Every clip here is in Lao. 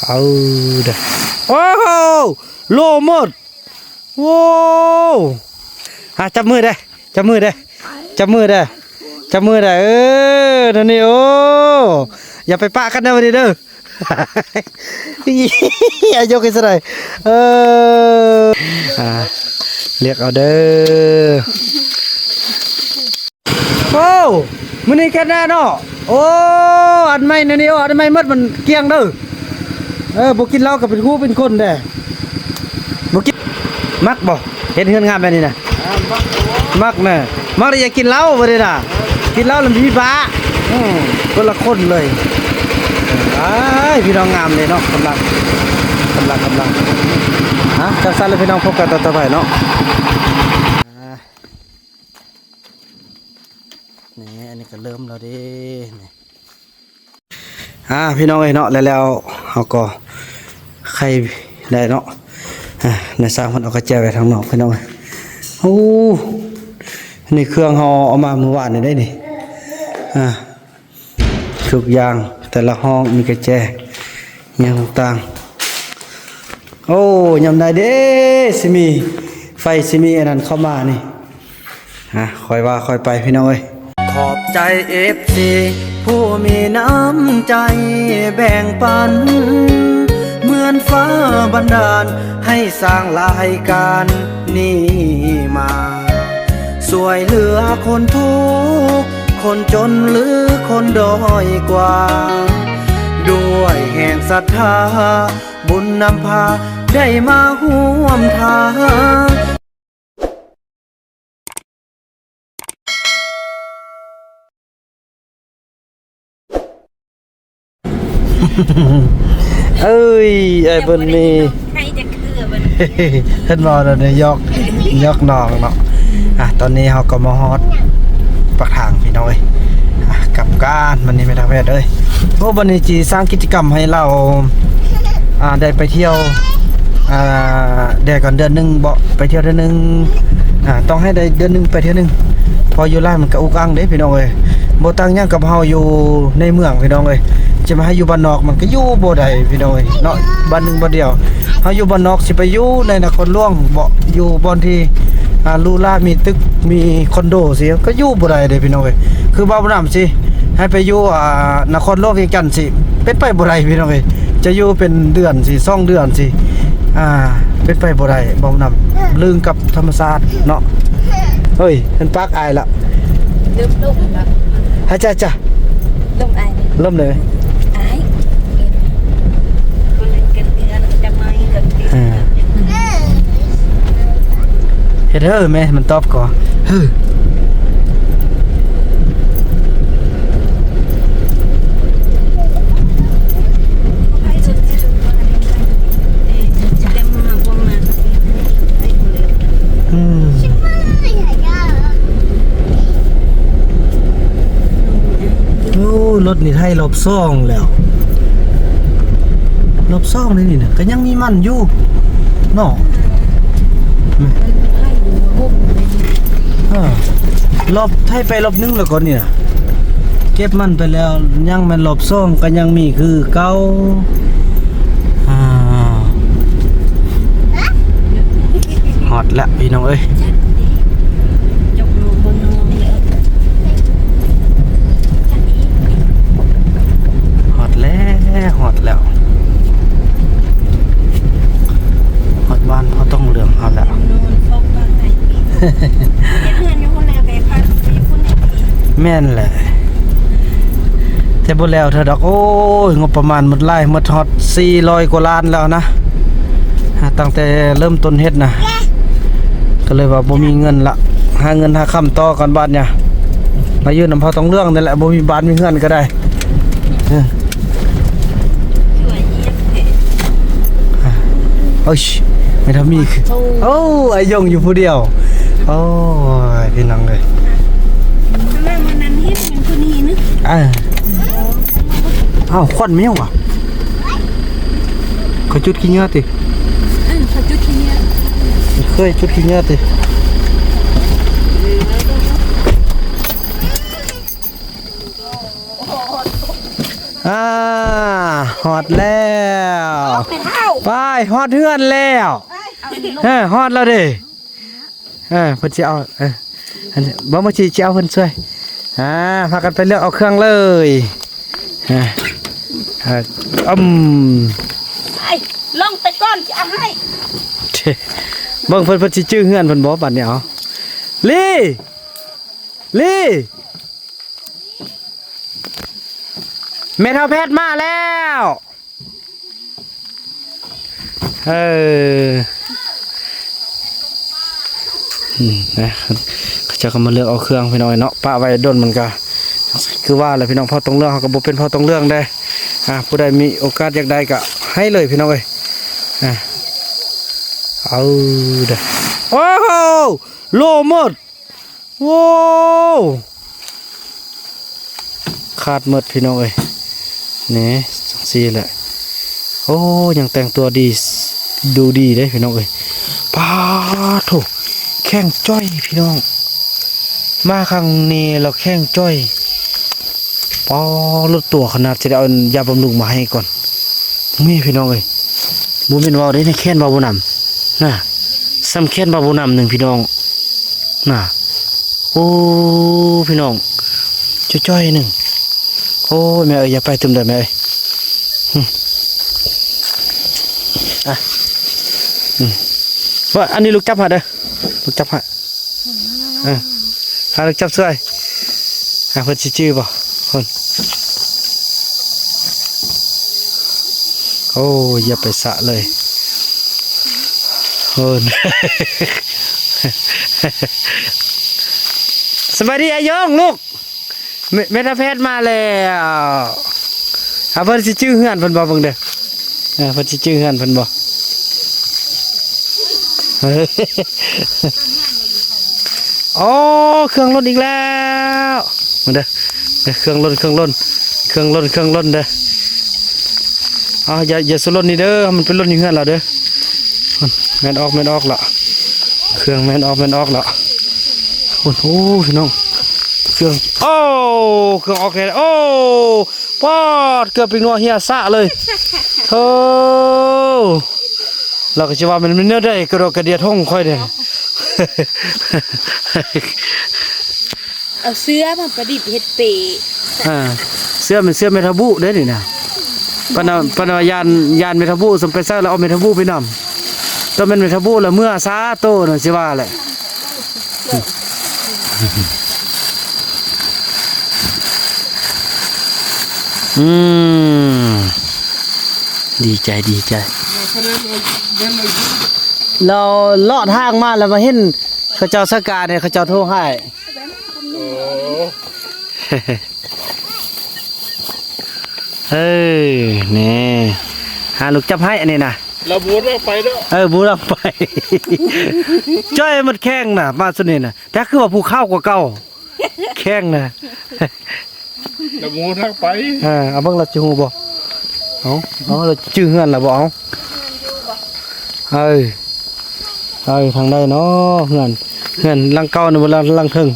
ເອົາເດີ້ ໂອ້ໂຫ ໂລໝົດ ໂອ້ ອ່ະ ຈັບມືເດີ້ ຈັບມືເດີ້ ຈັບມືເດີ້ ຈັບມືເດີ້ ເອີ ນັ້ນນີ້ ໂອ້ ຢ່າໄປປະກັນເດີ້ ວັນນີ້ເດີ້ ອາ ຍົກໃຫ້ຊະໄດ ເອີ ອ່າ ເລືອກເອົາເດີ້. ໂອ້ ມື້ນີ້ແຄ່ນແນ່ເນາະ ໂອ້ ອັນໃໝ່ນີ້ ໂອ້ ອັນໃໝ່ໝົດມັນກ້ຽງເດີ້ ເອີ ບໍ່ກິນເຫຼົ້າກໍເປັນຫູເປັນຄົນແດ່ ບໍ່ກິນ ມັກບໍ່ ເຫັນເຮືອນງາມແບບນີ້ນະ ມັກນະ ມັກແຕ່ຢາກກິນເຫຼົ້າບໍ່ໄດ້ນະ ກິນເຫຼົ້າແລ້ວມີບາ ອືມ ຄົນລະຄົນເລີຍ ອ້າຍ ພີ່ນ້ອງງາມເລີຍເນາະ ກຳລັງ ກຳລັງ ກຳລັງ ອ່ະ ຈັ່ງຊັ້ນລະພີ່ນ້ອງ ພົບກັນຕອນຕໍ່ໄປເນາະ. ນີ້ ອັນນີ້ກໍເລີ່ມແລ້ວເດ້ນີ້ ອ່າ ພີ່ນ້ອງເອີຍເນາະ ແລ້ວ ແລ້ວເຮົາກໍໄຂໄດ້ເນາະ ອ່າ ນາຍຊ່າງເພິ່ນເອົາກະແຈໄວ້ທາງນອກ ພີ່ນ້ອງເອີຍ ໂອ້ ນີ້ເຄື່ອງເຮົາເອົາມາມື້ວານນີ້ເດ້ນີ້ ອ່າ ທຸກຢ່າງ ແຕ່ລະຫ້ອງມີກະແຈ ຫຍັງຕ່າງໆ ໂອ້ ຍາມໃດເດ້ ຊິມີໄຟ ຊິມີອັນນັ້ນເຂົ້າມານີ້ ອ່ະ ຄ່ອຍວ່າຄ່ອຍໄປ ພີ່ນ້ອງເອີຍ. ຂອບໃຈເອັຟຊີຜູ້ມີນ້ຳໃຈແບ່ງປັນ ເໝືອນຟ້າບັນດານໃຫ້ສ້າງລາຍການນີ້ມາ ຊ່ວຍເຫຼືອຄົນທຸກຄົນຈົນ ຫຼື ຄົນດ້ອຍກວ່າ ດ້ວຍແຮງສັດທາ ບຸນນຳພາໄດ້ມາຮ່ວມທາງ. ເອີຍ ອ້າຍເພິ່ນນີ້ ໃຫ້ຈັກເທື່ອບັດນີ້ ເພິ່ນເວົ້າແນວນີ້ ຢອກ ຢອກນ້ອງເນາະ. ອ່ະ ຕອນນີ້ເຮົາກໍມາຮອດປາກທາງ ພີ່ນ້ອງເອີຍ ອ່ະ ກັບການ ບັດນີ້ແມ່ນທາງແພດເອີຍ. ໂອ້ ບັດນີ້ຊິສ້າງກິດຈະກຳໃຫ້ລາວ ອ່າ ໄດ້ໄປທ່ຽວ ອ່າ ແດ່ກ່ອນເດືອນໜຶ່ງເບາະ ໄປທ່ຽວເທື່ອໜຶ່ງ ອ່າ ຕ້ອງໃຫ້ໄດ້ເດືອນໜຶ່ງໄປເທື່ອໜຶ່ງ ເພາະຢູ່ຫຼາຍມັນກະອຸກອັ່ງເດ້ພີ່ນ້ອງເອີຍ ບໍ່ຕ່າງຫຍັງກັບເຮົາຢູ່ໃນເມືອງພີ່ນ້ອງເອີຍ ຈະມາໃຫ້ຢູ່ບ້ານນອກມັນກະຢູ່ບໍ່ໄດ້ພີ່ນ້ອງເອີຍເນາະ ບ້ານໜຶ່ງບ່ອນດຽວ ເຮົາຢູ່ບ້ານນອກຊິໄປຢູ່ໃນນະຄອນຫຼວງເບາະ ຢູ່ບ່ອນທີ່ ອ່າ ຫຼູຫຼາມີຕຶກມີຄອນໂດຊີ້ ກະຢູ່ບໍ່ໄດ້ເດ້ພີ່ນ້ອງເອີຍ ຄືບ່າວບຸນນຳຊີ້ ໃຫ້ໄປຢູ່ ອ່າ ນະຄອນຫຼວງວຽງຈັນຊິ ເປັນໄປບໍ່ໄດ້ພີ່ນ້ອງເອີຍ ຈະຢູ່ເປັນເດືອນຊິ ສອງເດືອນຊິ ອ່າ ເປັນໄປບໍ່ໄດ້ ບ່າວບຸນນຳ ລຶ້ງກັບທຳມະຊາດເນາະ. ເຮີ້ຍ ເພິ່ນປາກອາຍລະ ເລີ່ມລົມລະ ຮະ ຈ້າ ຈ້າ ລົມອາຍ ລົມເລີຍ ອາຍ ບໍ່ຫຼິ້ນກັນເທື່ອ ຈັກໜ້ອຍກໍຕິດ ເອີ ເຮັດເຮີແມ່ ມັນຕອບກໍເຮີ. ອືມ ໂອ້ ລົດນີ້ໄຖລອບສອງແລ້ວ ລອບສອງນີ້ນະ ກະຍັງມີມັນຢູ່ເນາະ. ເອີ ລອບ ໄຖໄປລອບໜຶ່ງແລ້ວກ່ອນນີ້ນະ ເກັບມັນໄປແລ້ວ ຍັງແມ່ນລອບສອງ ກະຍັງມີຄືເກົ່າ. ອ່າ ຮອດແລ້ວພີ່ນ້ອງເອີຍ ຮອດແລ້ວ ຮອດແລ້ວ ຮອດບ້ານພໍ່ຕ້ອງເຫຼືອງເຮົາແລ້ວ. ແມ່ນແຫຼະ ແຕ່ບໍ່ແລ້ວເທື່ອດອກ. ໂອ້ຍ ງົບປະມານໝົດຫຼາຍ ໝົດຮອດສີ່ຮ້ອຍກວ່າລ້ານແລ້ວນະ ຕັ້ງແຕ່ເລີ່ມຕົ້ນເຮັດນະ ກໍເລີຍວ່າບໍ່ມີເງິນລະ ຫາເງິນຫາຄຳຕໍ່ກ່ອນບາດນີ້ ມາຢູ່ນຳພໍ່ຕ້ອງເຫຼືອງນີ້ແຫຼະ ບໍ່ມີບ້ານມີເຮືອນກໍໄດ້. ເອີ ໂອ້ຍ ແມ່ນເທົ່າມີ ໂອ້ ອ້າຍຍົງຢູ່ຜູ້ດຽວ. ໂອ້ຍ ພີ່ນ້ອງເອີຍ ເອີ ອ້າວ ຄວັນແມ່ນຫຍັງຫວາ? ເຂົາຈຸດຂີ້ເຫຍື້ອຕິ? ເອີ ເຂົາຈຸດຂີ້ເຫຍື້ອ ເຄີຍຈຸດຂີ້ເຫຍື້ອຕິ? ອ່າ ອາ ຮອດແລ້ວ ໄປ ຮອດເຮືອນແລ້ວ ເອີ ຮອດແລ້ວເດ້ ເອີ ເພິ່ນຊິເອົາ ເອີ ອັນນີ້ ບໍ່ ບໍ່ຊິ ຊິເອົາເພິ່ນຊ່ວຍ ອາ ພາກັນໄປເລືອກເອົາເຄື່ອງເລີຍ ອາ ອາ ອືມ ໄປ ລົງໄປກ່ອນ ຊິເອົາໃຫ້ ເບິ່ງເພິ່ນ ເພິ່ນຊິຈື່ເຮືອນເພິ່ນບໍ່ ບາດນີ້ ເອົາ ລີ ລີ ແມ່ເຖົ້າແພດມາແລ້ວ ເອີ ອືມ ນະ ເຂົາເຈົ້າກໍມາເລືອກເອົາເຄື່ອງພີ່ນ້ອງເນາະ ປະໄວ້ດົນມັນກໍຄືວ່າແຫຼະພີ່ນ້ອງ ພໍ່ຕົງເລື່ອງເຮົາກໍບໍ່ເປັນພໍ່ຕົງເລື່ອງເດ້ ອາ ຜູ້ໃດມີໂອກາດຢາກໄດ້ກໍໃຫ້ເລີຍພີ່ນ້ອງເອີຍ ອາ ເອົາເດີ ໂອ້ໂຫ ໂລໝົດ ໂອ້ ຂາດໝົດພີ່ນ້ອງເອີຍ ນີ້ ຈັ່ງຊີ້ແຫຼະ ໂອ້ ຍັງແຕ່ງຕົວດີ ດູດີເດ້ພີ່ນ້ອງເອີຍ ປາດໂທ້ ແຂງຈ້ອຍພີ່ນ້ອງ ມາຄັ້ງນີ້ແລ້ວແຂງຈ້ອຍ ປາດ ຫຼຸດຕົວຂະໜາດ ຊິໄດ້ເອົາຢາບຳລຸງມາໃຫ້ກ່ອນ ນີ້ພີ່ນ້ອງເອີຍ ບໍ່ແມ່ນເວົ້າເດ້ ແຂນເວົ້າບໍ່ນຳ ນະ ສ່ຳແຂນເວົ້າບໍ່ນຳໜຶ່ງພີ່ນ້ອງ ນະ ໂອ້ ພີ່ນ້ອງ ຈ່ອຍໆໜຶ່ງ ໂອ້ຍ ແມ່ເອີຍ ຢ່າໄປຕື່ມເດີແມ່ເອີຍ ອືມ ອາ ອືມ ວ່າ ອັນນີ້ລູກຈັບໃຫ້ເດີ ລູກຈັບໃຫ້ ເອີ ຫາລູກຈັບຊ່ວຍ ຫາເພິ່ນຊິຈື່ບໍ່ ເພິ່ນ ໂອ້ ຢ່າໄປສະເລີຍ ເພິ່ນ ສະບາຍດີອາຍົງລູກ ແມ່ ແມ່ນາແພດມາແລ້ວ ອາ ເພິ່ນຊິຈື່ເຮືອນເພິ່ນບໍ່ ເບິ່ງເດີ ເອີ ເພິ່ນຊິຈື່ເຮືອນເພິ່ນບໍ່ ໂອ້ ເຄື່ອງຫຼົ່ນອີກແລ້ວ ເບິ່ງເດີ ເຄື່ອງຫຼົ່ນ ເຄື່ອງຫຼົ່ນ ເຄື່ອງຫຼົ່ນ ເຄື່ອງຫຼົ່ນເດີ ເອົາ ຢ່າ ຢ່າສູ່ຫຼົ່ນນີ້ເດີ ມັນໄປຫຼົ່ນຢູ່ເຮືອນລາວເດີ ແມ່ນອອກ ແມ່ນອອກລະ ເຄື່ອງແມ່ນອອກ ແມ່ນອອກລະ ໂອ້ໂຫ ພີ່ນ້ອງ ເຄື່ອງ ໂອ້ ເຄື່ອງອອກແທ້ ໂອ້ ປາດ ເກືອບປີກນົວເຮຍສະເລີຍ ໂທ້ ລາວກໍຊິວ່າແມ່ນ ແມ່ນແນວໃດ ກະດອກກະເດຍທ້ອງຂ້ອຍເດ້ ເອົາເສື້ອມາປະດິດເຮັດເປ ອ່າ ເສື້ອແມ່ນເສື້ອແມ່ທະບຸເດ້ນີ້ນະ ປານວ່າ ປານວ່າຢ້ານ ຢ້ານແມ່ທະບຸ ສຳໄປໃສ່ແລ້ວເອົາແມ່ທະບຸໄປນຳ ຕ້ອງແມ່ນແມ່ທະບຸລະເມືອຊາໂຕນະ ຊິວ່າແຫຼະ. ອືມ ດີໃຈ ດີໃຈ ລາວເລາະທາງມາແລ້ວມາເຫັນເຂົາເຈົ້າສະການ ເຂົາເຈົ້າໂທຫາ ໂອ້ ເອີ ນີ້ ຫາລູກຈັບໃຫ້ອັນນີ້ນະ ລາວບໍ່ໄດ້ໄປເດີ ເອີ ບໍ່ໄດ້ໄປ ຈ້ອຍໝົດແຂ້ງນະ ມາຊຸດນີ້ນະ ແຕ່ຄືວ່າຜູ້ຂາວກວ່າເກົ່າ ແຂ້ງນະ ລາວບໍ່ຮູ້ທາງໄປ ເອີ ເອົາເບິ່ງລາວຊິຮູ້ບໍ່ ເອົາ ເອົາ ລາວຈື່ເຮືອນລະບໍ່ ເອົາ ເອີ ເອີ ທາງໃດເນາະ ເຮືອນ ເຮືອນຫຼັງເກົ່ານີ້ບໍ່ ຫຼັງ ຫຼັງເທິງ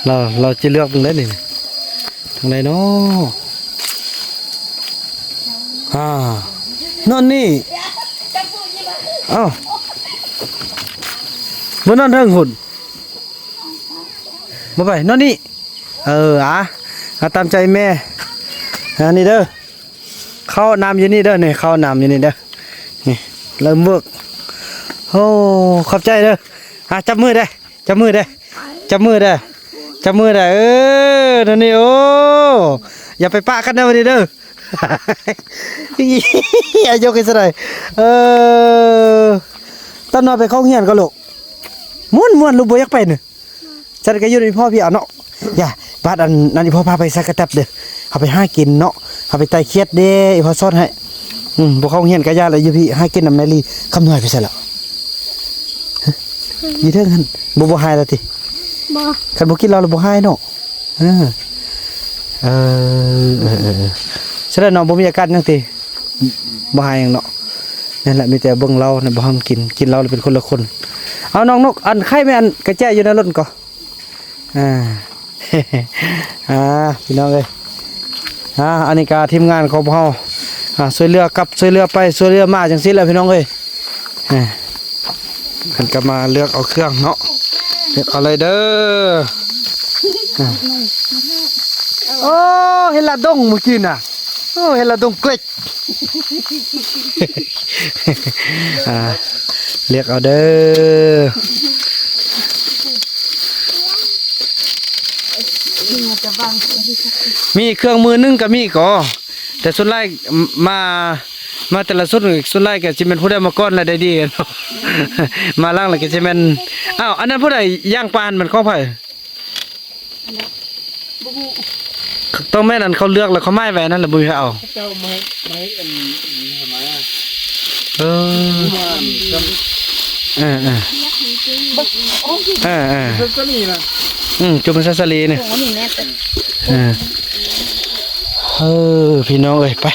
ລາວ ລາວຈະເລືອກເບິ່ງໄດ້ນີ້ ທາງໃດເນາະ ອ່າ ນອນນີ້ ເອົ້າ ບໍ່ນອນເທິງພຸ້ນ ບໍ່ໄປ ນອນນີ້ ເອີ ອາ ອາ ຕາມໃຈແມ່ ອັນນີ້ເດີ ເຂົ້ານ້ຳຢູ່ນີ້ເດີ ນີ້ ເຂົ້ານ້ຳຢູ່ນີ້ເດີ ນີ້ ເລີ່ມເວີກ ໂອ້ ຂອບໃຈເດີ ອາ ຈັບມືເດີ ຈັບມືເດີ ຈັບມືເດີ ຈັບມືເດີ ເອີ ນັ້ນນີ້ ໂອ້ ຢ່າໄປປະກັນເດີ ວັນນີ້ເດີ ອາຍຸຄືເທົ່າໃດ ເອີ ຕອນນ້ອຍໄປເຂົ້າໂຮງຮຽນກໍລູກ ມ່ວນໆ ລູກບໍ່ຢາກໄປນີ້ ຊັ້ນກໍຢູ່ນຳອີ່ພໍ່ພີ່ເອົາເນາະ ຢ່າ ບາດອັນ ອັນອີ່ພໍ່ພາໄປໃສ່ກະແຕັບເດີ ເຮົາໄປຫາກິນເນາະ ເຮົາໄປໄຕ່ຂຽດເດ້ ອີ່ພໍ່ສອນໃຫ້ ອືມ ບໍ່ເຂົ້າໂຮງຮຽນກໍຢ່າລະ ຢູ່ພີ້ຫາກິນນຳແມ່ລີ ຄຳນ້ອຍໄປໃສລະ ຮະ ຢູ່ເທິງຫັ້ນ ບໍ່ ບໍ່ຮ້າຍລະຕິ ບໍ່ ຄັນບໍ່ກິນເຫຼົ້າລະບໍ່ຮ້າຍເນາະ ເອີ ເອີ ເອີ ເອີ ສະແດງເນາະ ບໍ່ມີອາການຫຍັງຕິ ບໍ່ຫາຍຫຍັງເນາະ ນັ້ນແຫຼະ ມີແຕ່ເບິ່ງເຫຼົ້ານະ ບໍ່ໃຫ້ມັນກິນ ກິນເຫຼົ້າແລ້ວເປັນຄົນລະຄົນ ເອົານ້ອງນົກ ອັນໄຂ່ແມ່ອັນກະແຈຢູ່ໃນລົດກໍ ອ່າ ອ່າ ພີ່ນ້ອງເອີຍ ອ່າ ອັນນີ້ກະທີມງານຂອງພວກເຮົາ ອ່າ ຊ່ວຍເຫຼືອກັບ ຊ່ວຍເຫຼືອໄປ ຊ່ວຍເຫຼືອມາ ຈັ່ງຊີ້ແຫຼະພີ່ນ້ອງເອີຍ. ອ່າ ເພິ່ນກໍມາເລືອກເອົາເຄື່ອງເນາະ ເລືອກເອົາເລີຍເດີ. ອ່າ ໂອ້ ເຫັນລະດົງມື້ກີ້ນະ. ໂອ້ ເຫັນລະດົງເກລັກ. ອ່າ ເລືອກເອົາເດີ. ມີເຄື່ອງມືໜຶ່ງກໍມີກໍ ແຕ່ສ່ວນຫຼາຍ ມາ ມາແຕ່ລະຊຸດ ສ່ວນຫຼາຍກໍຊິແມ່ນຜູ້ໃດມາກ່ອນແລ້ວໄດ້ດີເນາະ. ມາຫຼັງແລ້ວກໍຊິແມ່ນ ອ້າວ ອັນນັ້ນຜູ້ໃດຍ່າງປານ ແມ່ນຂອງໃຜ? ບໍ່ຮູ້ ຕ້ອງແມ່ນອັນເຂົາເລືອກແລ້ວເຂົາໝາຍໄວ້ນັ້ນແຫຼະ ບໍ່ມີໃຜເອົາ. ເຂົາເຈົ້າມາໃຫ້ ມາໃຫ້ອັນນີ້ຫັ້ນນະ. ເອີ ມາອັນ ເອີໆ ເອີໆ ເອີໆ ເອີ ຈຸມໃສ່ສາລີນີ້. ເອີ ເອີ ພີ່ນ້ອງເອີຍ ໄປ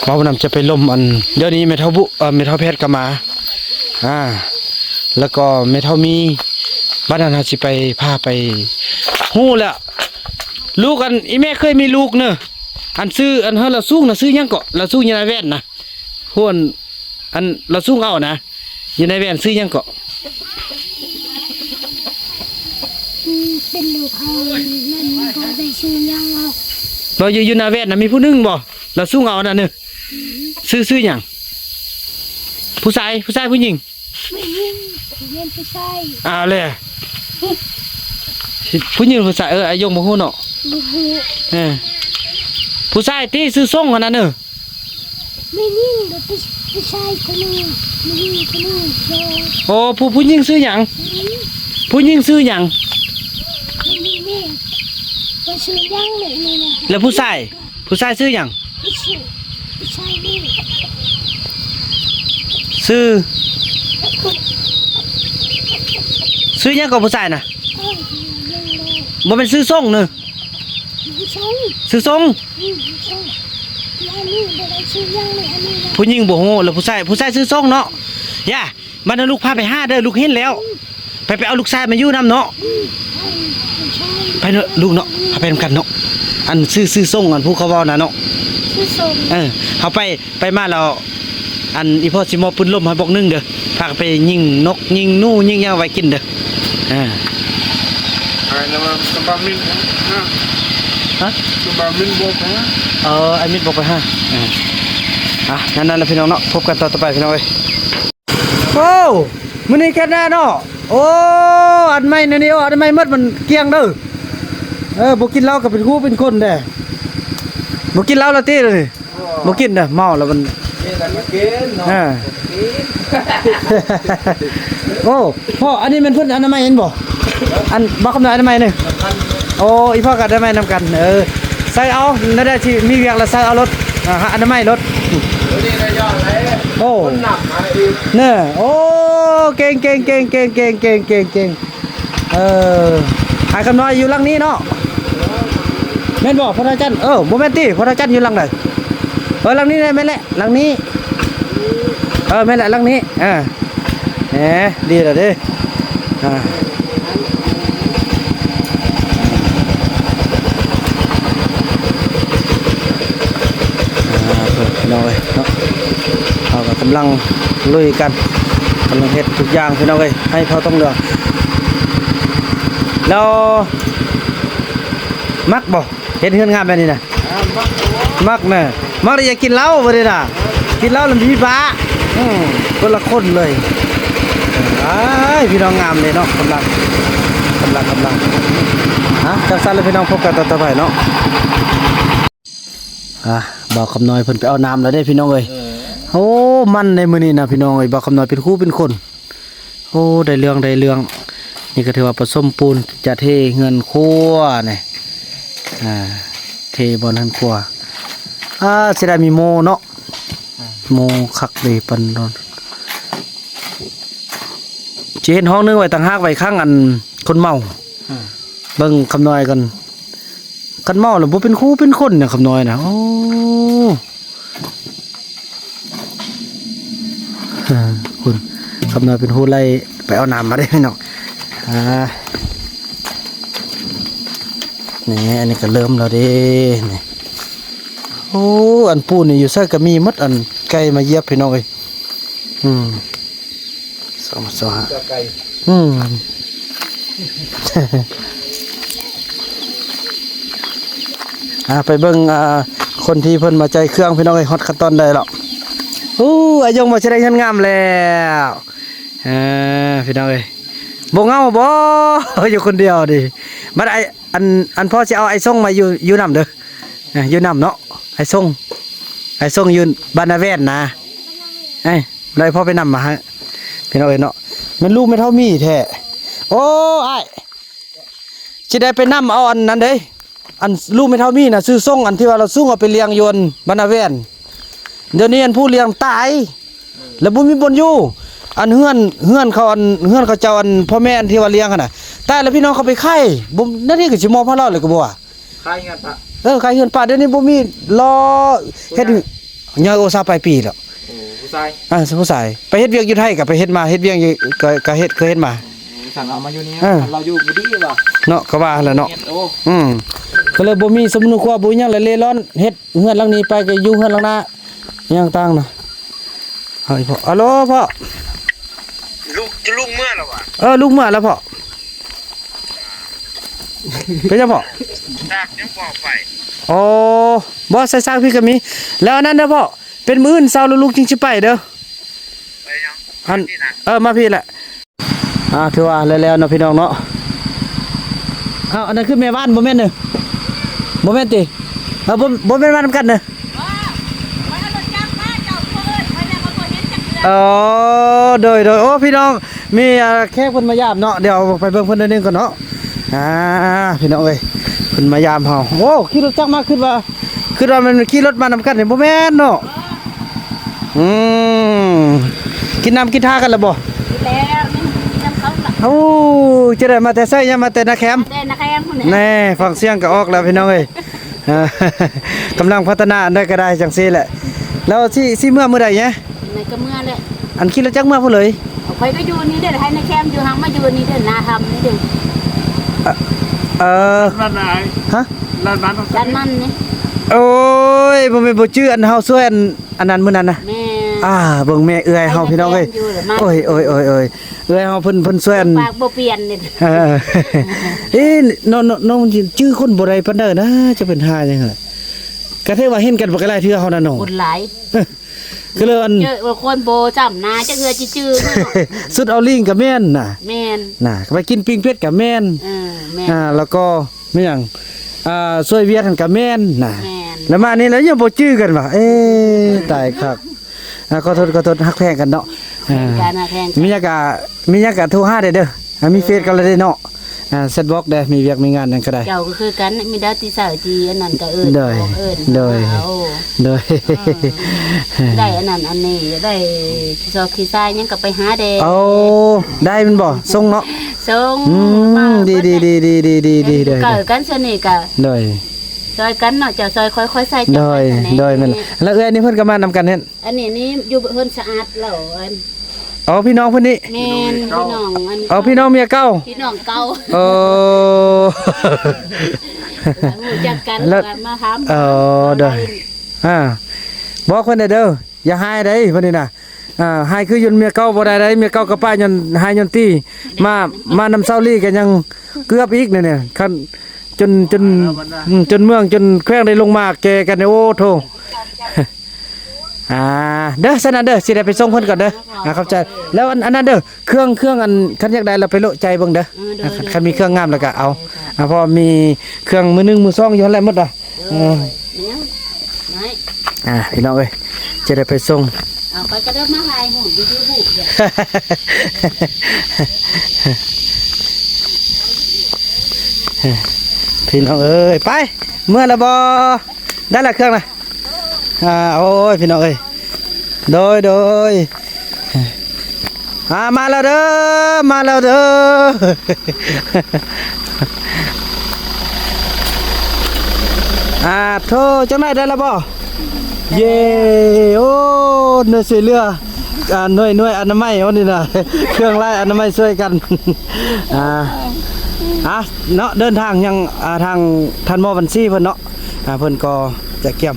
ບ່າວບຸນນຳຈະໄປລົມອັນ ດຽວນີ້ແມ່ເຖົ້າບຸ ເອີ ແມ່ເຖົ້າແພດກໍມາ ອ່າ ແລ້ວກໍແມ່ເຖົ້າມີ ບັດນັ້ນເຮົາຊິໄປ ພາໄປ ຮູ້ແລ້ວ ລູກອັນ ອີ່ແມ່ເຄີຍມີລູກເນີ ອັນຊື່ ອັນເຮີລາວສູງນະ ຊື່ຫຍັງເກາະ ລາວສູງຢູ່ນາແວ່ນນະ ພວກອັນລາວສູງເອົານະ ຢູ່ນາແວ່ນຊື່ຫຍັງເກາະ? ອືມ ເປັນລູກເຮົາ ມັນບໍ່ໄດ້ຊື່ຫຍັງດອກ. ບໍ່ ຢູ່ ຢູ່ນາແວ່ນນະ ມີຜູ້ໜຶ່ງບໍ່ ລາວສູງເອົານະເນີ ຊື່ ຊື່ຫຍັງ? ຜູ້ຊາຍ ຜູ້ຊາຍ ຜູ້ຍິງ? ຜູ້ຍິງ ຜູ້ຍິງ ຜູ້ຊາຍ ເອົາແຫຼະ ຜູ້ຍິງ ຜູ້ຊາຍ ເອີ ອາຍົງບໍ່ຮູ້ເນາະ ບໍ່ຮູ້ ເອີ ຜູ້ຊາຍຕິ ຊື່ຊົງຫັ້ນນະເນີ. ຜູ້ຍິງ ຜູ້ ຜູ້ຊາຍຄົນໜຶ່ງ ຜູ້ຍິງຄົນໜຶ່ງ. ໂອ້ ຜູ້ ຜູ້ຍິງຊື່ຫຍັງ? ອືມ ຜູ້ຍິງຊື່ຫຍັງ? ຜູ້ຍິງນີ້ ບໍ່ຊື່ຫຍັງເລີຍນີ້ນະ. ແລ້ວຜູ້ຊາຍ ຜູ້ຊາຍຊື່ຫຍັງ? ຜູ້ຊາຍ ຜູ້ຊາຍນີ້ ຊື່ ຊື່ຫຍັງກໍຜູ້ຊາຍນະ? ເອີ ບໍ່ແມ່ນຊື່ຊົງເນີ? ຊື່ຊົງ ຊື່ຊົງ ອືມ ຊື່ຊົງ. ອັນນີ້ບໍ່ໄດ້ຊື່ຫຍັງເລີຍ ອັນນີ້ນະ ຜູ້ຍິງບໍ່ຮູ້ ແລ້ວຜູ້ຊາຍ ຜູ້ຊາຍຊື່ຊົງເນາະ. ຢ່າ ບັດນັ້ນລູກພາໄປຫາເດີ ລູກເຫັນແລ້ວ ອືມ ໄປ ໄປເອົາລູກຊາຍມາຢູ່ນຳເນາະ. ອືມ ໄປເນາະລູກເນາະ ພາໄປນຳກັນເນາະ. ອັນຊື່ ຊື່ຊົງ ອັນຜູ້ເຂົາເວົ້ານະເນາະ ຊື່ຊົງ. ເອີ ເຮົາໄປ ໄປມາແລ້ວ ອັນອີ່ພໍ່ຊິມອບປືນລົມໃຫ້ບອກໜຶ່ງເດີ ພາໄປຍິງນົກຍິງໜູຍິງຫຍັງໄວ້ກິນເດີ. ອ່າ ໄປນຳສະບາມິນນະ ຮະ ສະບາມິນບອກໄປຫາ ເອີ ໄອ້ມິດບອກໄປຫາ. ອ່າ ອ່ະ ນັ້ນໆ ແຫຼະພີ່ນ້ອງເນາະ ພົບກັນຕອນຕໍ່ໄປພີ່ນ້ອງເອີຍ. ໂອ້ ມື້ນີ້ແຄນນາເນາະ. ໂອ້ ອັນໃໝ່ນີ້ ໂອ້ ອັນໃໝ່ໝົດມັນກ້ຽງເດີ. ເອີ ບໍ່ກິນເຫຼົ້າກໍເປັນຄູເປັນຄົນແດ່. ບໍ່ກິນເຫຼົ້າແລ້ວຕິດຽວນີ້? ບໍ່ກິນເດີ ເມົາແລ້ວມັນ ກິນແລ້ວກໍກິນເນາະ. ອ່າ ກິນ. ໂອ້ ພໍ່ ອັນນີ້ແມ່ນເພິ່ນອະນາໄມແມ່ນບໍ່? ອັນ ບໍ່ຄຳນ້ອຍອະນາໄມນີ້. ໂອ້ ອີ່ພໍ່ກໍອະນາໄມນຳກັນ. ເອີ ໃສ່ເອົາ ແນວໃດທີ່ມີວຽກແລ້ວໃສ່ເອົາໂລດ. ອ່າ ອະນາໄມໂລດ. ໂອ້ ເນີ ໂອ້ ເກັ່ງ ເກັ່ງ ເກັ່ງ ເກັ່ງ. ເອີ ອ້າຍຄຳນ້ອຍຢູ່ຫຼັງນີ້ເນາະ ແມ່ນບໍ່ ພໍ່ເຖົ້າຈັນ? ເອີ ບໍ່ແມ່ນຕິ ພໍ່ເຖົ້າຈັນຢູ່ຫຼັງໃດ? ເອີ ຫຼັງນີ້ແຫຼະ ແມ່ນແຫຼະ ຫຼັງນີ້. ເອີ ແມ່ນແຫຼະ ຫຼັງນີ້. ອ່າ ແໝ ດີແລ້ວເດ້. ອ່າ ອ່າ ເພິ່ນ ພີ່ນ້ອງເອີຍເນາະ ເຮົາກໍກຳລັງລຸຍກັນ ກຳລັງເຮັດທຸກຢ່າງພີ່ນ້ອງເອີຍ ໃຫ້ເຜົ່າຕົງເຫຼືອ. ແລ້ວມັກບໍ່ ເຮັດເຮືອນງາມແບບນີ້ນະ? ມັກນະ ມັກແລ້ວຢາກກິນເຫຼົ້າບັດນີ້ນະ ກິນເຫຼົ້າແລ້ວມີບ້າ. ອືມ ຄົນລະຄົນເລີຍ. ອ້າຍ ພີ່ນ້ອງງາມເດ້ເນາະ ກຳລັງ ກຳລັງ ກຳລັງ. ອ່ະ ຈັ່ງຊັ້ນແລ້ວພີ່ນ້ອງ ພົບກັນຕອນຕໍ່ໄປເນາະ. ອ່ະ ບ່າວຄຳນ້ອຍເພິ່ນໄປເອົານ້ຳແລ້ວເດ້ພີ່ນ້ອງເອີຍ. ເອີ ໂອ້ ມັນໃນມື້ນີ້ນະພີ່ນ້ອງເອີຍ ບ່າວຄຳນ້ອຍເປັນຄູ່ເປັນຄົນ. ໂອ້ ໄດ້ເລື່ອງ ໄດ້ເລື່ອງ. ນີ້ກໍຖືວ່າປະສົມປູນ ຈະເທເຮືອນຄົວນີ້ ອ່າ ເທບ່ອນເຮືອນຄົວ. ອ່າ ຊິໄດ້ມີໂມເນາະ ໂມຄັກເດ້ປານນັ້ນ. ຊິເຮັດຫ້ອງໜຶ່ງໄວ້ຕ່າງຫາກ ໄວ້ຂັງອັນຄົນເມົາ. ເບິ່ງຄຳນ້ອຍກ່ອນ ຄັນເມົາແລ້ວບໍ່ເປັນຄູ່ເປັນຄົນຫຍັງ ຄຳນ້ອຍນະ. ໂອ້ ເອີ ຄຸນ ຄຳນ້ອຍເປັນຜູ້ໄລ່ໄປເອົານ້ຳມາເດ້ພີ່ນ້ອງ. ອ່າ ນີ້ ອັນນີ້ກໍເລີ່ມແລ້ວເດ້ ນີ້. ໂອ້ ອັນປູນນີ້ຢູ່ໃສກະມີໝົດ ອັນໄກ່ມາຢຽບພີ່ນ້ອງເອີຍ. ອືມ ສອງພັນຊາວຫ້າ ອືມ ອ່າ ໄປເບິ່ງ ອ່າ ຄົນທີ່ເພິ່ນມາຈ່າຍເຄື່ອງພີ່ນ້ອງເອີຍ ຮອດຂັ້ນຕອນໃດແລ້ວ. ໂອ້ ອາຍົງວ່າຊິໄດ້ເຮືອນງາມແລ້ວ ອ່າ ພີ່ນ້ອງເອີຍ ບໍ່ເຫງົາບໍ່ ຢູ່ຄົນດຽວນີ້. ບັດອ້າຍ ອັນ ອັນພໍ່ຊິເອົາອ້າຍຊົງມາຢູ່ ຢູ່ນຳເດີ ອ່າ ຢູ່ນຳເນາະ ອ້າຍຊົງ ອ້າຍຊົງຢູ່ບ້ານນາແວ່ນນະ. ເອີຍ ໄດ້ພໍ່ໄປນຳມາໃຫ້ພີ່ນ້ອງເອີຍເນາະ. ແມ່ນລູກແມ່ເຖົ້າໝີແທ້. ໂອ້ ອ້າຍ ຊິໄດ້ໄປນຳເອົາອັນນັ້ນເດ້ ອັນລູກແມ່ເຖົ້າໝີນະ ຊື່ຊົງ ອັນທີ່ວ່າລາວສູງເອົາໄປລ້ຽງຢູ່ອັນບ້ານນາແວ່ນ. ດຽວນີ້ອັນຜູ້ລ້ຽງຕາຍ ແລ້ວບໍ່ມີບ່ອນຢູ່ ອັນເຮືອນ ເຮືອນເຂົາ ອັນເຮືອນເຂົາເຈົ້າ ອັນພໍ່ແມ່ອັນທີ່ວ່າລ້ຽງຫັ້ນນະ ຕາຍແລ້ວ ພີ່ນ້ອງເຂົາໄປຂາຍ ບໍ່ ນັ້ນນີ້ກະຊິມອບໃຫ້ລາວເລີຍກະບໍ່ວ່າ ຂາຍເຮືອນປະ ເອີ ຂາຍເຮືອນປະ. ດຽວນີ້ບໍ່ມີລໍ ເຮັດ ໃຫຍ່ ໂອ້ ຊາວປາຍປີແລ້ວ. ໂອ້ ຜູ້ຊາຍ ອ່າ ຜູ້ຊາຍ ໄປເຮັດວຽກຢູ່ໄທ ກະໄປເຮັດມາ ເຮັດວຽກຢູ່ ກະ ກະເຮັດ ເຄີຍເຮັດມາ. ອືມ ສັ່ງເອົາມາຢູ່ນີ້ ເອີ ລາວຢູ່ບໍ່ດີວ່າ ເນາະ ກະວ່າຫັ້ນແຫຼະເນາະ. ໂອ້ ອືມ ກະເລີຍບໍ່ມີສົມນຸຄົວ ບໍ່ມີຫຍັງ ລະເລ່ລ່ອນ ເຮັດເຮືອນຫຼັງນີ້ໄປ ກະຢູ່ເຮືອນຫຼັງໜ້າ ຫຍັງຕ່າງນະ. ເອົາອີ່ພໍ່ ອາໂຫຼ ພໍ່ ລູກ ລູກເມືອແລ້ວຫວາ? ເອີ ລູກເມືອແລ້ວພໍ່. ເປັນຫຍັງພໍ່? ຊາກຍັງບໍ່ເອົາໄປ. ອໍ ບໍ່ ໃສ່ຊາກພີ້ກະມີ. ແລ້ວອັນນັ້ນເດີພໍ່ ເປັນມື້ອື່ນເຊົ້າລູກຈຶ່ງຊິໄປເດີ. ໄປຫຍັງ? ອັນ ມາພີ້ນະ ເອີ ມາພີ້ແຫຼະ. ອ່າ ຖືວ່າແລ້ວໆເນາະ ພີ່ນ້ອງເນາະ. ອ້າວ ອັນນັ້ນຄືແມ່ບ້ານບໍ່ແມ່ນເດີ ບໍ່ແມ່ນຕິ? ເອີ ບໍ່ ບໍ່ແມ່ນມານຳກັນເດີ. ອໍ ໂດຍ ໂດຍ ໂອ້ ພີ່ນ້ອງ ມີ ອ່າ ແຂກເພິ່ນມາຢາມເນາະ ດຽວໄປເບິ່ງເພິ່ນໜ້ອຍໜຶ່ງກ່ອນເນາະ. ອ່າ ພີ່ນ້ອງເອີຍ ເພິ່ນມາຢາມເຮົາ. ໂອ້ ຂີ່ລົດຈັກມາ ຄິດວ່າ ຄິດວ່າແມ່ນຂີ່ລົດມານຳກັນນີ້ ບໍ່ແມ່ນເນາະ. ອືມ ກິນນ້ຳກິນທ່າກັນແລ້ວບໍ່? ກິນແລ້ວ ຍັງກິນນຳເຂົາລະ. ໂອ້ ຈະໄດ້ມາແຕ່ໃສ? ຍັງມາແຕ່ນາແຄມ ແຕ່ນາແຄມພຸ້ນແຫຼະ. ແນ່ ຟັງສຽງກະອອກແລ້ວ ພີ່ນ້ອງເອີຍ. ກຳລັງພັດທະນາອັນໃດກະໄດ້ ຈັ່ງຊີ້ແຫຼະ. ແລ້ວຊິ ຊິເມືອມື້ໃດແຍ? ໃນກະເມືອແຫຼະ. ອັນຂີ່ລົດຈັກເມືອພຸ້ນເລີຍ? ຂ້ອຍກະຢູ່ນີ້ເດ້ ໃຫ້ນາແຄມຢູ່ ຫາກມາຢູ່ນີ້ເດ້ ນາທຳນີ້ເດ້. ເອີ ເອີ ບ້ານໃດ? ຮະ? ລານມັນ ລານມັນນີ້. ໂອ້ຍ ບໍ່ແມ່ນບໍ່ຈື່ ອັນເຮົາຊ່ວຍ ອັນ ອັນນັ້ນມື້ນັ້ນນະ. ແມ່ນ. ອ່າ ເບິ່ງແມ່ເອື້ອຍເຮົາ ພີ່ນ້ອງເອີຍ. ໂອ້ຍ ໂອ້ຍ ໂອ້ຍ ໂອ້ຍ ເອື້ອຍເຮົາເພິ່ນ ເພິ່ນຊ່ວຍ ປາກບໍ່ປ່ຽນເດ້. ເອີ ເອີ ນ້ອງ ນ້ອງ ນ້ອງຈື່ຄົນບໍ່ໄດ້ປານໃດນະ ຈະເປັນຫາຫຍັງລະ. ກະຖືວ່າເຫັນກັນບໍ່ກະຫຼາຍເທື່ອເຮົານະນ້ອງ. ຄົນຫຼາຍ ກະເລີຍອັນ ເຈີຄົນບໍ່ຈຳໜ້າຈັກເທື່ອ ຈິຈື່. ສຸດເອົາລີງກະແມ່ນນະ. ແມ່ນ. ນະ ໄປກິນປີ້ງເພັດກະແມ່ນ. ເອີ ແມ່ນ. ອ່າ ແລ້ວກໍ ແມ່ນຫຍັງ ອ່າ ຊ່ວຍວຽກຫັ້ນກະແມ່ນນະ. ແມ່ນ. ແລ້ວມານີ້ແລ້ວຍັງບໍ່ຈື່ກັນຫວາ? ເອ ຕາຍຄັກ. ອ່າ ຂໍໂທດ ຂໍໂທດ ຮັກແພງກັນເນາະ. ອ່າ ມີຫຍັງກະ ມີຫຍັງກະໂທຫາໄດ້ເດີ. ອ່າ ມີເຟສກັນແລ້ວເດ້ເນາະ. ອ່າ ແຊັດບອກເດ້ ມີວຽກມີງານຫຍັງກະໄດ້. ເຈົ້າກະຄືກັນ ມີດາວຕິໃສທີ່ອັນນັ້ນກະເອີ້ນ. ໂດຍ ບອກເອີ້ນ ໂດຍ ມາເອົາ. ໂດຍ. ເອີ ໄດ້ອັນນັ້ນອັນນີ້ ໄດ້ຂີ້ຊອກຂີ້ຊາຍຫຍັງກະໄປຫາແດ່. ໂອ້ ໄດ້ແມ່ນບໍ່? ສົ່ງເນາະ. ສົ່ງ. ອືມ ມາ ດີ ດີ ດີ ດີ ດີ ດີ ດີ ດີ ເອີ ໂດຍ ໃກ້ກັນຊັ້ນນີ້ກະ. ໂດຍ. ຊ່ອຍກັນເນາະ ເຈົ້າຊ່ອຍຂ້ອຍ ຂ້ອຍຊ່ອຍເຈົ້າ. ໂດຍ ໂດຍ ແມ່ນ. ແລ້ວເອື້ອຍນີ້ເພິ່ນກະມານຳກັນຫັ້ນ? ອັນນີ້ນີ້ຢູ່ເຮືອນສະອາດແລ້ວ ອັນ ອໍ ພີ່ນ້ອງເພິ່ນນີ້. ແມ່ນ ພີ່ນ້ອງ ອັນ ອໍ ພີ່ນ້ອງເມຍເກົ່າ. ພີ່ນ້ອງເກົ່າ. ໂອ້ ຮູ້ຈັກກັນ ແລ້ວມາຖາມ. ອໍ ໂດຍ. ອ່າ ບອກເພິ່ນແດ່ເດີ ຢ່າຮ້າຍໃດເພິ່ນນີ້ນະ. ອ່າ ຮ້າຍຄືຢູ່ເມຍເກົ່າບໍ່ໄດ້ໃດ ເມຍເກົ່າກະປ້າຍ້ອນຮ້າຍຍ້ອນຕີ. ມາ ມານຳເຊົາລີກະຍັງເກືອບອີກນີ້ ຄັນ ຈົນ ຈົນ ອືມ ຈົນເມືອງ ຈົນແຂວງໄດ້ລົງມາແກ່ກັນ. ໂອ້ ໂທ້. ອ່າ ເດີ ຊັ້ນນັ້ນເດີ ຊິໄດ້ໄປສົ່ງເພິ່ນກ່ອນເດີ. ອ່າ ຂອບໃຈ. ແລ້ວອັນ ອັນນັ້ນເດີ ເຄື່ອງ ເຄື່ອງ ອັນ ຄັນຢາກໄດ້ລະໄປໂລະໃຈເບິ່ງເດີ. ເອີ ໂດຍ ຄັນ ໂດຍ ຄັນມີເຄື່ອງງາມລະກະເອົາ. ໂດຍ ອ່າ ເພາະມີເຄື່ອງມືໜຶ່ງມືສອງຢູ່ຫັ້ນແຫຼະໝົດລະ. ເອີ ເອີ ແມ່ນຫຍັງ ນ້ອຍ. ອ່າ ພີ່ນ້ອງເອີຍ ຈະໄດ້ໄປສົ່ງ. ເອົາ ຂ້ອຍກະເດີມາຖ່າຍຮູບຢູ່ຢູທູບເດ. ພີ່ນ້ອງເອີຍ ໄປ ເມືອລະບໍ່? ໄດ້ລະເຄື່ອງນະ. ອ່າ ໂອ້ຍ ພີ່ນ້ອງເອີຍ ໂດຍ ໂດຍ. ອ່າ ມາແລ້ວເດີ ມາແລ້ວເດີ. ອ່າ ໂທ້ ຈັ່ງໃດ ໄດ້ແລ້ວບໍ່? ເຢ້ ໂອ້ ໜ່ວຍຊ່ວຍເຫຼືອ ອ່າ ໜ່ວຍ ໜ່ວຍອະນາໄມ ໂອ້ ນີ້ນະ ເຄື່ອງລາຍອະນາໄມຊ່ວຍກັນ. ອ່າ ອ່າ ເນາະ ເດີນທາງຍັງ ອ່າ ທາງທ່ານໝໍບັນຊີເພິ່ນເນາະ. ອ່າ ເພິ່ນກໍຈະກຽມ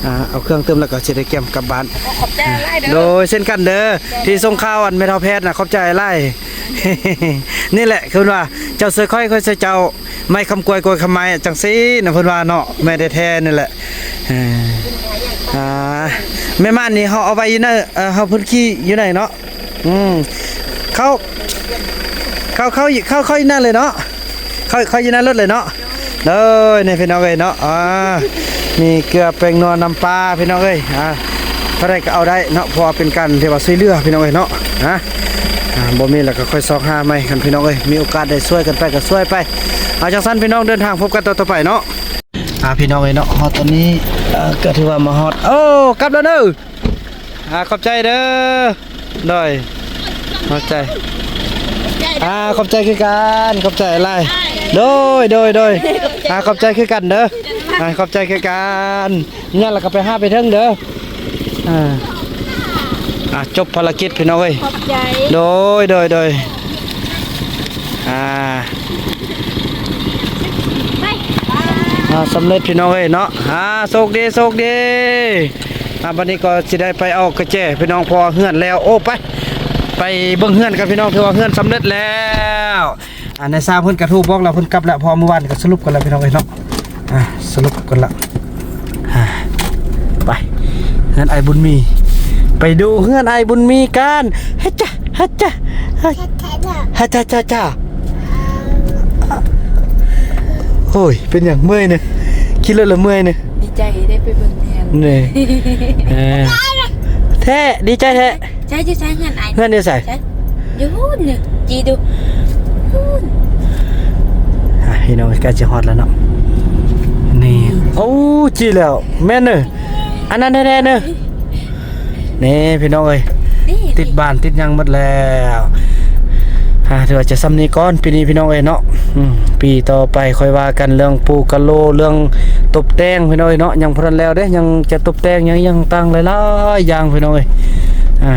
ອ່າ ເອົາເຄື່ອງຕື່ມແລ້ວກໍຊິໄດ້ກຽມກັບບ້ານ. ຂອບໃຈຫຼາຍເດີ. ໂດຍ ເຊັ່ນກັນເດີ ທີ່ສົ່ງຂ່າວອັນແມ່ເຖົ້າແພດນະ ຂອບໃຈຫຼາຍ. ນີ້ແຫຼະ ຄືວ່າເຈົ້າຊ່ວຍຂ້ອຍ ຂ້ອຍຊ່ວຍເຈົ້າ ໄມ້ຄຳກວຍ ກວຍຄຳໄມ້ ຈັ່ງຊີ້ນະ ເພິ່ນວ່າເນາະ. ແມ່ນແທ້ໆ ນີ້ແຫຼະ. ເອີ ອ່າ ແມ່ມ່ານນີ້ເຮົາເອົາໄວ້ຢູ່ໃນ ເອີ ເຮົາ ເພິ່ນຂີ່ຢູ່ໃນເນາະ. ອືມ ເຂົ້າ ເຂົ້າ ເຂົ້າ ເຂົ້າ ເຂົ້າຢູ່ນັ້ນເລີຍເນາະ. ເຂົ້າ ເຂົ້າຢູ່ໃນລົດເລີຍເນາະ. ໂດຍ ນີ້ພີ່ນ້ອງເອີຍເນາະ ອ່າ ມີເກືອແປ້ງນົວ ນ້ຳປາພີ່ນ້ອງເອີຍ. ອ່າ ເທົ່າໃດກໍເອົາໄດ້ເນາະ ເພາະວ່າເປັນການທີ່ວ່າຊ່ວຍເຫຼືອພີ່ນ້ອງເອີຍເນາະ. ອ່າ ອ່າ ບໍ່ມີແລ້ວກໍຄ່ອຍຊອກຫາໃໝ່ກັນພີ່ນ້ອງເອີຍ. ມີໂອກາດໄດ້ຊ່ວຍກັນໄປກໍຊ່ວຍໄປ. ເອົາ ຈັ່ງຊັ້ນພີ່ນ້ອງ ເດີນທາງພົບກັນຕໍ່ ຕໍ່ໄປເນາະ. ອ່າ ພີ່ນ້ອງເອີຍເນາະ ຮອດຕອນນີ້ ເອີ ກໍຖືວ່າມາຮອດ ໂອ້ ກັບແລ້ວເດີ. ອ່າ ຂອບໃຈເດີ. ໂດຍ ຂອບໃຈ. ອ່າ ຂອບໃຈຄືກັນ ຂອບໃຈຫຼາຍ. ໂດຍ ໂດຍ ໂດຍ. ອ່າ ຂອບໃຈຄືກັນເດີ. ອ່າ ຂອບໃຈຄືກັນ. ຍັງລະກໍໄປຫາໄປເຖິງເດີ. ອ່າ ອ່າ ຈົບພາລະກິດພີ່ນ້ອງເອີຍ. ຂອບໃຈ. ໂດຍ ໂດຍ ໂດຍ. ອ່າ ອ່າ ສຳເລັດພີ່ນ້ອງເອີຍເນາະ. ອ່າ ໂຊກດີ ໂຊກດີ. ອ່າ ບັດນີ້ກໍຊິໄດ້ໄປເອົາກະແຈພີ່ນ້ອງ ເພາະວ່າເຮືອນແລ້ວ. ໂອ້ ໄປ ໄປເບິ່ງເຮືອນກັນພີ່ນ້ອງ ຖືວ່າເຮືອນສຳເລັດແລ້ວ. ອ່າ ນາຍຊ່າງເພິ່ນກະໂທບອກແລ້ວ ເພິ່ນກັບແລ້ວ ເພາະວ່າມື້ວານນີ້ກໍສະຫຼຸບກັນແລ້ວພີ່ນ້ອງເອີຍເນາະ. ອ່າ ສະຫຼຸບກັນລະ. ອ່າ ໄປເຮືອນອ້າຍບຸນມີ ໄປດູເຮືອນອ້າຍບຸນມີກັນ. ຮະຈະ ຮະຈະ ຮະຈະຈະຈະ. ໂອ້ຍ ເປັນຫຍັງເມື່ອຍນີ້? ຂີ່ລົດລະເມື່ອຍນີ້. ດີໃຈໄດ້ໄປເບິ່ງເຮືອນ. ນີ້ ເອີ ແທ້ ດີໃຈແທ້. ໃສຢູ່ໃສ ເຮືອນອ້າຍ? ເຮືອນຢູ່ໃສ? ໃສ ຢູ່ພຸ້ນນີ້ ຈີ່ດູພຸ້ນ. ອ່ະ ພີ່ນ້ອງ ໃກ້ຊິຮອດແລ້ວເນາະ. ນີ້ ໂອ້ ຈີ່ແລ້ວ ແມ່ນເນີ ອັນນັ້ນແທ້ໆ ເນີ. ນີ້ພີ່ນ້ອງເອີຍ ຕິດບ້ານຕິດຫຍັງໝົດແລ້ວ. ອ່າ ຖືວ່າຈະສ່ຳນີ້ກ່ອນປີນີ້ພີ່ນ້ອງເອີຍເນາະ. ອືມ ປີຕໍ່ໄປຄ່ອຍວ່າກັນເລື່ອງປູກກະໂລ ເລື່ອງຕົບແຕ່ງພີ່ນ້ອງເອີຍເນາະ. ຍັງບໍ່ທັນແລ້ວເດ້ ຍັງຈະຕົບແຕ່ງຫຍັງ ຫຍັງຕ່າງຫຼາຍໆຢ່າງພີ່ນ້ອງເອີຍ. ອ່າ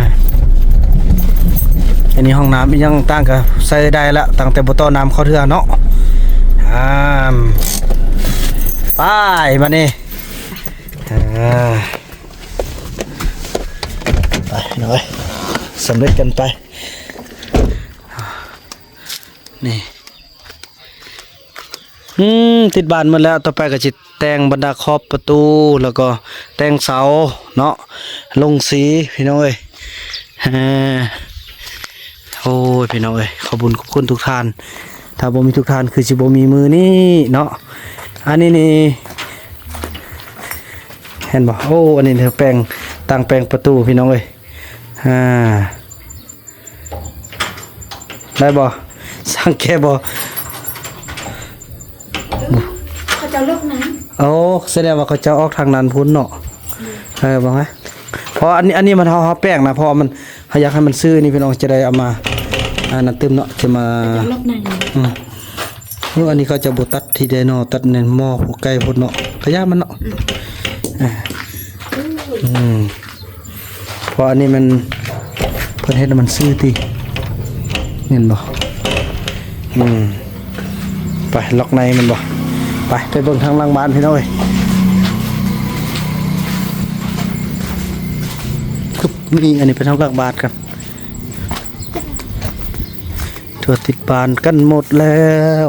ອັນນີ້ຫ້ອງນ້ຳອີ່ຫຍັງຕ່າງກໍໃຊ້ໄດ້ລະ ຕັ້ງແຕ່ບໍ່ຕໍ່ນ້ຳເຂົ້າເທື່ອເນາະ. ອ່າ ໄປບາດນີ້ ອ່າ ໄປເນາະ ສຳເລັດກັນໄປ. ນີ້ ອືມ ຕິດບານໝົດແລ້ວ. ຕໍ່ໄປກໍຊິແຕ່ງບັນດາຂອບປະຕູ ແລ້ວກໍແຕ່ງເສົາເນາະ ລົງສີພີ່ນ້ອງເອີຍ. ເອີ ໂອ້ຍ ພີ່ນ້ອງເອີຍ ຂອບບຸນຂອບຄຸນທຸກທ່ານ. ຖ້າບໍ່ມີທຸກທ່ານຄືຊິບໍ່ມີມື້ນີ້ເນາະ. ອັນນີ້ນີ້ ເຫັນບໍ່? ໂອ້ ອັນນີ້ແຕ່ງ ຕ່າງແປງປະຕູພີ່ນ້ອງເອີຍ. ອ່າ ໄດ້ບໍ່? ຊ່າງແກະບໍ່? ເຂົາເຈົ້າລັອກນັ້ນ. ໂອ້ ສະແດງວ່າເຂົາເຈົ້າອອກທາງນັ້ນພຸ້ນເນາະ. ເອີ ວ່າໄງ? ເພາະອັນນີ້ ອັນນີ້ມັນເຮົາ ເຮົາແປງນະ ເພາະວ່າມັນ ເຮົາຢາກໃຫ້ມັນຊື່ນີ້ ພີ່ນ້ອງຈະໄດ້ເອົາມາ ອັນນັ້ນຕື່ມເນາະ ຈະມາ ເຂົາເຈົ້າລັອກນັ້ນ. ອືມ ເອີ ອັນນີ້ເຂົາເຈົ້າບໍ່ຕັດທີ່ໄດໂນ ຕັດໃນໝໍ້ຜູ້ໄກ່ພຸ້ນເນາະ ກະຢ່າມັນເນາະ. ອືມ ອ່າ ອືມ ເພາະອັນນີ້ມັນ ເພິ່ນເຮັດໃຫ້ມັນຊື່ຕິ ແມ່ນບໍ່? ອືມ ໄປລັອກໃນແມ່ນບໍ່? ໄປ ໄປເບິ່ງທາງຫຼັງບ້ານພີ່ນ້ອງເອີຍ. ຄືບ ນີ້ ອັນນີ້ໄປທາງຫຼັງບ້ານກັນ. ທົ່ວຕິດບານກັນໝົດແລ້ວ.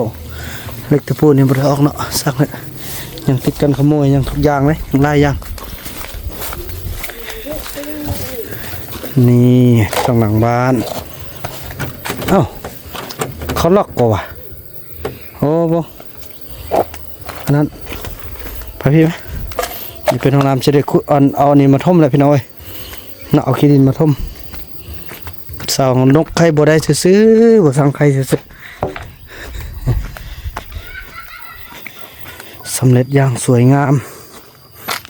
ເຫຼັກຕະປູນີ້ບໍ່ໄດ້ອອກເນາະ ຊ່າງເຖາະ. ຍັງຕິດກັນຂະໂມຍ ຍັງທຸກຢ່າງເລີຍ ຍັງຫຼາຍຢ່າງ. ນີ້ ທາງຫຼັງບ້ານ. ເອົ້າ ເຂົາລັອກບໍ່ວະ? ໂອ້ ບໍ່ ອັນນັ້ນ ໄປພີ້ມາ. ນີ້ເປັນຫ້ອງນ້ຳ ຊິໄດ້ຂຸດ ອັນ ເອົາອັນນີ້ມາຖົມແຫຼະພີ່ນ້ອງເອີຍເນາະ. ເອົາຂີ້ດິນມາຖົມ. ເສົານົກໄຂ່ບໍ່ໄດ້ຊື່ໆ ບໍ່ສັ່ງໄຂ່ຊື່ໆ. ສຳເລັດຢ່າງສວຍງາມ.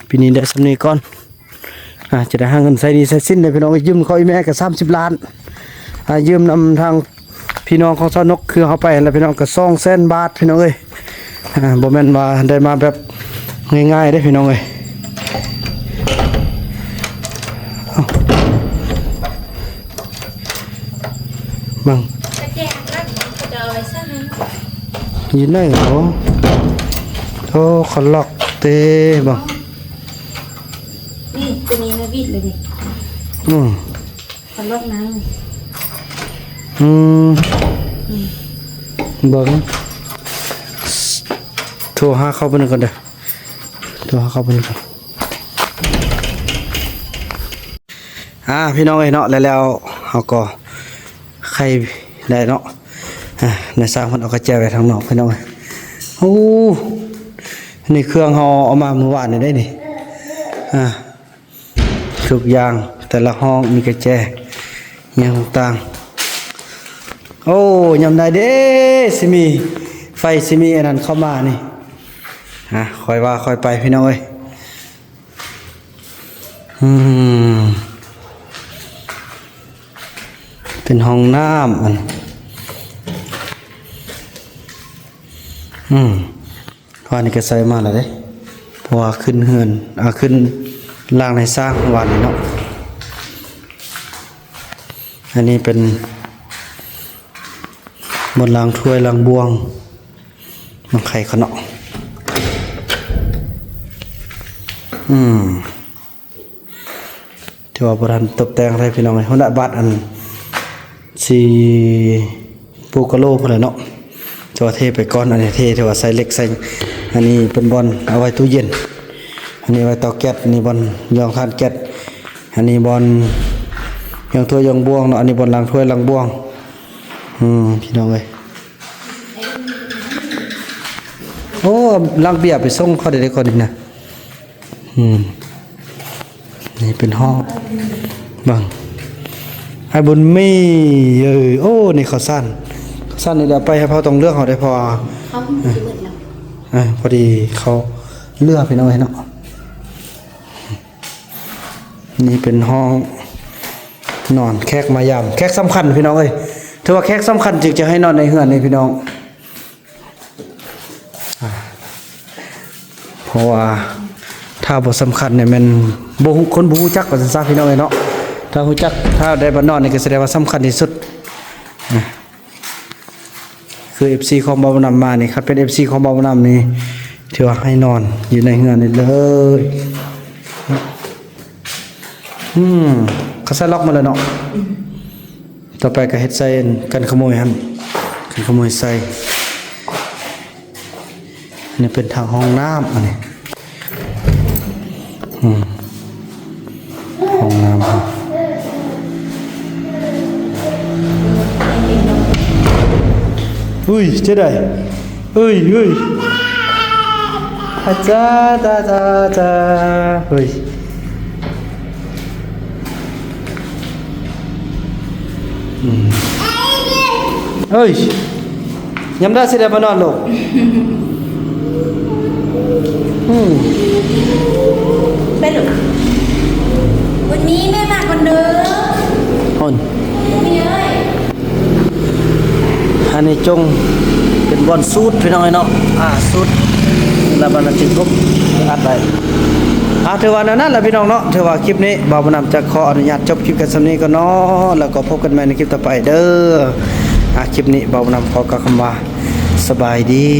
ປີນີ້ໄດ້ສ່ຳນີ້ກ່ອນ. ອ່າ ຈະໄດ້ຫາເງິນໃຊ້ໜີ້ໃຊ້ສິນເດ້ພີ່ນ້ອງເອີຍ. ຢືມເຂົາອີ່ແມ່ກໍສາມສິບລ້ານ. ອ່າ ຢືມນຳທາງ ພີ່ນ້ອງຂອງຊາວນົກ ຄືເຮົາໄປຫັ້ນແຫຼະພີ່ນ້ອງ ກໍສອງແສນບາດພີ່ນ້ອງເອີຍ. ອ່າ ບໍ່ແມ່ນວ່າໄດ້ມາແບບງ່າຍໆເດ້ພີ່ນ້ອງເອີຍ. ເອົ້າ ເບິ່ງ ຢູ່ໃນບໍ? ໂອ້ ເຂົາລັອກເດ້ ເບິ່ງ. ອືມ ເຂົາລອກນ້ຳ ອືມ ອືມ ເບິ່ງ ໂທຫາເຂົາເພິ່ນກ່ອນເດີ ໂທຫາເຂົາເພິ່ນກ່ອນ. ອ່າ ພີ່ນ້ອງເອີຍເນາະ ແລ້ວ ແລ້ວເຮົາກໍໄຂໄດ້ເນາະ. ອ່າ ນາຍຊ່າງເພິ່ນເອົາກະແຈໄວ້ທາງນອກ ພີ່ນ້ອງເອີຍ. ໂອ້ ນີ້ເຄື່ອງເຮົາເອົາມາມື້ວານນີ້ເດ້ນີ້. ອ່າ ທຸກຢ່າງ ແຕ່ລະຫ້ອງມີກະແຈ ຫຍັງຕ່າງໆ. ໂອ້ ຍາມໃດເດ້ ຊິມີໄຟ ຊິມີອັນນັ້ນເຂົ້າມານີ້. ອ່າ ຄ່ອຍວ່າຄ່ອຍໄປ ພີ່ນ້ອງເອີຍ. ອືມ ເປັນຫ້ອງນ້ຳ ອັນ ອືມ ວານນີ້ກໍໃສ່ມາແລ້ວເດ້ ເພາະວ່າຂຶ້ນເຮືອນ ອ່າ ຂຶ້ນລ່າງໃນສ້າງວານນີ້ເນາະ. ອັນນີ້ເປັນບ່ອນລ້າງຖ້ວຍລ້າງບ່ວງ ມາໄຂເຂົາເນາະ. ອືມ ຖືວ່າບໍ່ທັນຕົບແຕ່ງເລີຍ ພີ່ນ້ອງເອີຍ. ຫົວໜ້າບາດອັນສີປູກະໂລພຸ້ນແຫຼະເນາະ ແຕ່ວ່າເທໄປກ່ອນ. ອັນນີ້ເທ ຖືວ່າໃສ່ເຫຼັກໃສ່ ອັນນີ້ເປັນບ່ອນເອົາໄວ້ຕູ້ເຢັນ ອັນນີ້ໄວ້ເຕົາແກັສ ອັນນີ້ບ່ອນຢອງຖ່ານແກັສ ອັນນີ້ບ່ອນຢອງຖ້ວຍຢອງບ່ວງເນາະ ອັນນີ້ບ່ອນລ້າງຖ້ວຍລ້າງບ່ວງ. ອືມ ພີ່ນ້ອງເອີຍ ໂອ້ ລັງເບຍໄປສົ່ງເຂົາໄດ້ເດ້ ກ່ອນນີ້ນະ. ອືມ ນີ້ເປັນຫ້ອງ ເບິ່ງ ອ້າຍບຸນມີ ເອີ ໂອ້ ນີ້ເຂົ້າສານ ເຂົ້າສານນີ້ແຫຼະ ໄປໃຫ້ເຂົາຕ້ອງເລືອກເຮົາໄດ້ ເພາະວ່າ ເອີ ພໍດີເຂົາເຫຼືອ ພີ່ນ້ອງເອີຍເນາະ. ນີ້ເປັນຫ້ອງນອນແຂກມາຢາມ ແຂກສຳຄັນ ພີ່ນ້ອງເອີຍ ຖືວ່າແຂກສຳຄັນຈຶ່ງຈະໃຫ້ນອນໃນເຮືອນນີ້ ພີ່ນ້ອງ. ອ່າ ເພາະວ່າຖ້າບໍ່ສຳຄັນນີ້ແມ່ນບໍ່ຮູ້ ຄົນບໍ່ຮູ້ຈັກວ່າຊັ້ນຊະ ພີ່ນ້ອງເອີຍເນາະ. ຖ້າຮູ້ຈັກ ຖ້າໄດ້ມານອນນີ້ກໍສະແດງວ່າສຳຄັນທີ່ສຸດ. ອ່າ ຄືເອັຟຊີຂອງບ່າວບຸນນຳມານີ້ ຄັນເປັນເອັຟຊີຂອງບ່າວບຸນນຳນີ້ ຖືວ່າໃຫ້ນອນຢູ່ໃນເຮືອນນີ້ເລີຍ. ອືມ ເຂົາໃສ່ລັອກໝົດແລ້ວເນາະ. ອືມ ຕໍ່ໄປກໍເຮັດໃສ່ກັນຂະໂມຍຫັ້ນ ກັນຂະໂມຍໃສ່. ອັນນີ້ເປັນທາງຫ້ອງນ້ຳ ອັນນີ້ ອືມ ຫ້ອງນ້ຳ. ອຸ້ຍ ເຈົ້າໃດ ເອີຍ ເອີຍ ອາຈາ ຈາ ຈາ ຈາ ເອີຍ ອືມ ເອີຍ ຍາມໃດຊິໄດ້ມານອນລູກ? ອືມ ໄປລູກ ວັນນີ້ແມ່ມາກ່ອນເດີ ຄົນ ນີ້ເອີຍ. ອັນນີ້ຈົ່ງເປັນບ່ອນສູດ ພີ່ນ້ອງເອີຍເນາະ ອ່າ ສູດ ແລ້ວມັນຈຶ່ງຄົບ ອັດໄວ້. ອ່າ ຖືວ່າແນວນັ້ນລະ ພີ່ນ້ອງເນາະ ຖືວ່າຄລິບນີ້ບ່າວບຸນນຳຈະຂໍອະນຸຍາດຈົບຄລິບກັນສ່ຳນີ້ກ່ອນເນາະ ແລ້ວກໍພົບກັນໃໝ່ໃນຄລິບຕໍ່ໄປເດີ. ອ່າ ຄລິບນີ້ບ່າວບຸນນຳຂໍກ່າວຄຳວ່າ ສະບາຍດີ.